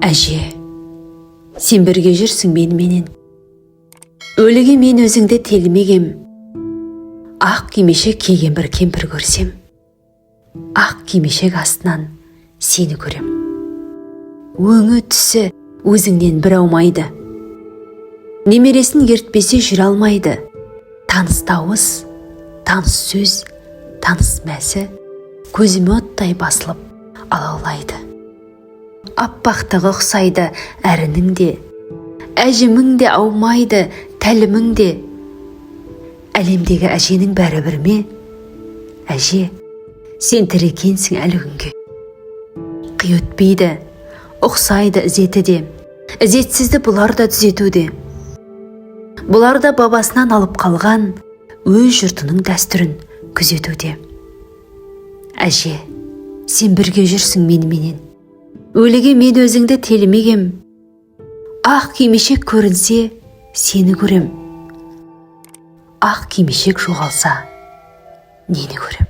Әже, сен бірге жүрсің меніменен. Өліге мен өзіңді телмегем. Ақ кимешек киген бір кемпір көрсем, ақ кимешек астынан сені көрем. Өңі түсі өзіңнен бір аумайды. Немересін ертпесе жүре алмайды. Таныс дауыс, таныс сөз, таныс мәсі көзіме оттай басылып алаулайды. Аппақтығы ұқсайды әрінің де, әжімің де аумайды, тәлімің де. Әлемдегі әженің бәрі бір ме? Әже, сен тірі екенсің әлі күнге. Қи өтпейді, ұқсайды ізеті де, ізетсізді бұлар да түзетуде. Бұлар да бабасынан алып қалған өз жұртының дәстүрін күзетуде. Әже, сен бірге жүрсің меніменен. Өліге мен өзіңді телімегем. Ақ кимешек көрінсе, сені көрем. Ақ кимешек жоғалса, нені көрем?